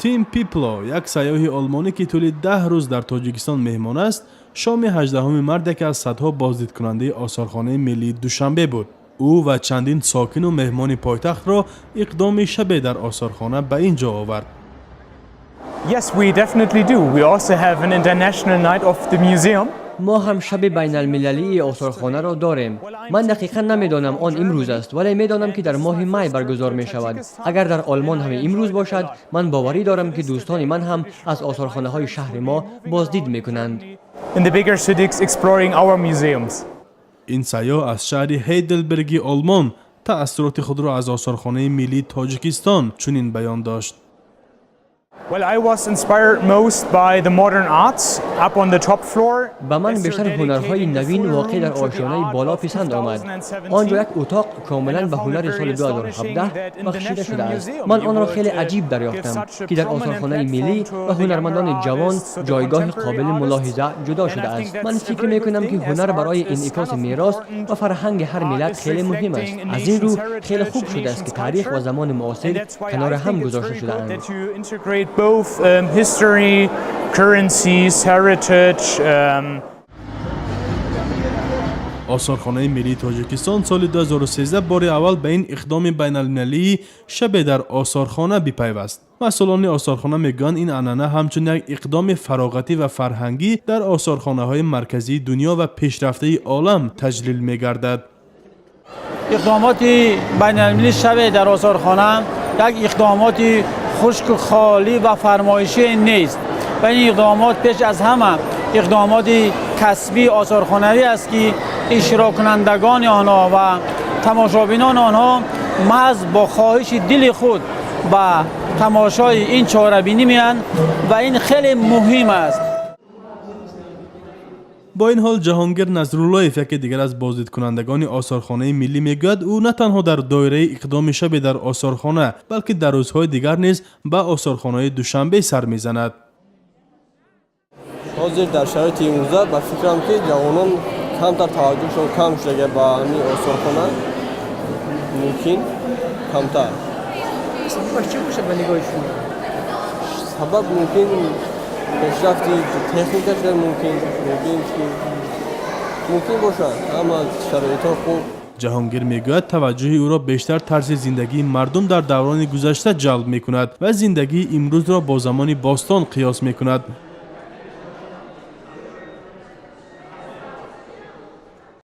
Тим Пипло, як сайёҳи олмонӣ, ки тӯли 10 рӯз дар Тоҷикистон меҳмон аст, шоми 18 март яке аз садҳо боздидкунандаи Осорхонаи миллии Душанбе буд. Ӯ ва чандин сокину меҳмони пойтахтро иқдоми шабе дар осорхона ба ин ҷо овард. Yes, we definitely do. We also have an international night of the museum. Мо ҳам шаби байналмилалии осорхонаро дорем. Ман дақиқан намедонам, он имрӯз аст, вале медонам, ки дар моҳи май баргузор мешавад. Агар дар Олмон ҳам имрӯз бошад, ман боварӣ дорам, ки дӯстони ман ҳам аз осорхонаҳои шаҳри мо боздид мекунанд. In the bigger cities exploring our museums. Ин сайёҳ аз шаҳри Ҳейделберги Олмон таассуроти худро аз Осорхонаи миллии Тоҷикистон чунин баён дошт. Well, I was inspired most by the modern arts up on the top floor. Ба ман бештар ҳунарҳои навин, воқеъ дар ошёнаи боло, писанд омад. Он ҷо як утоқ комилан ба ҳунари соли 2017 бахшида шудааст. Ман онро хеле аҷиб дарёфтам, ки дар Осорхонаи миллӣ ба ҳунармандони ҷавон ҷойгоҳи қобили мулоҳиза ҷудо шудааст. Ман фикр мекунам, ки ҳунар барои инъикоси мерос ва фарҳанги ҳар миллат хеле муҳим аст. Аз ин рӯ хеле хуб шудааст, ки таърих ва замони муосир канори ҳам гузошта шудаанд. Both history, currencies, heritage. Осорхонаи миллии Тоҷикистон соли 2013 бори аввал ба ин иқдоми байналмилалии шабе дар осорхона бипайваст. Масъулони осорхона мегӯянд, ин анъана ҳамчун як иқдоми фароғатӣ ва фарҳангӣ дар осорхонаҳои марказии дунё ва пешрафтаи олам таҷлил мегардад. Иқдомоти байналмилалии шабе дар осорхона як иқдомоти хушку холӣ ва фармоишӣ нест ва ин иқдомот пеш аз ҳама иқдомоти касбии осорхонавӣ аст, ки иштироккунандагони онҳо ва тамошобинони онҳо маҳз бо хоҳиши дили худ ба тамошои ин чорабинӣ меянд ва ин хеле муҳим аст. Бо ин ҳол, Ҷаҳонгир Назруллоев, яке дигар аз боздидкунандагони Осорхонаи миллӣ, мегӯяд, ӯ на танҳо дар доираи иқдоми шабе дар осорхона, балки дар рӯзҳои дигар низ ба осорхонаи Душанбе сар мезанад. Ҳозир дар шароити имрӯза, ба фикрам, ки ҷавонон камтар таваҷҷӯҳшон кам шудага ба ҳамин осорхона, мумкин, камтар. Сабабаш чӣ бошад, ба нигоҳи шумо? Сабаб мумкин пешрафти техника шуда, мумкин ки мумкин бошад, ҳама шароитҳо хуб. Ҷаҳонгир мегӯяд, таваҷҷӯҳи ӯро бештар тарзи зиндагии мардум дар даврони гузашта ҷалб мекунад ва зиндагии имрӯзро бо замони бостон қиёс мекунад.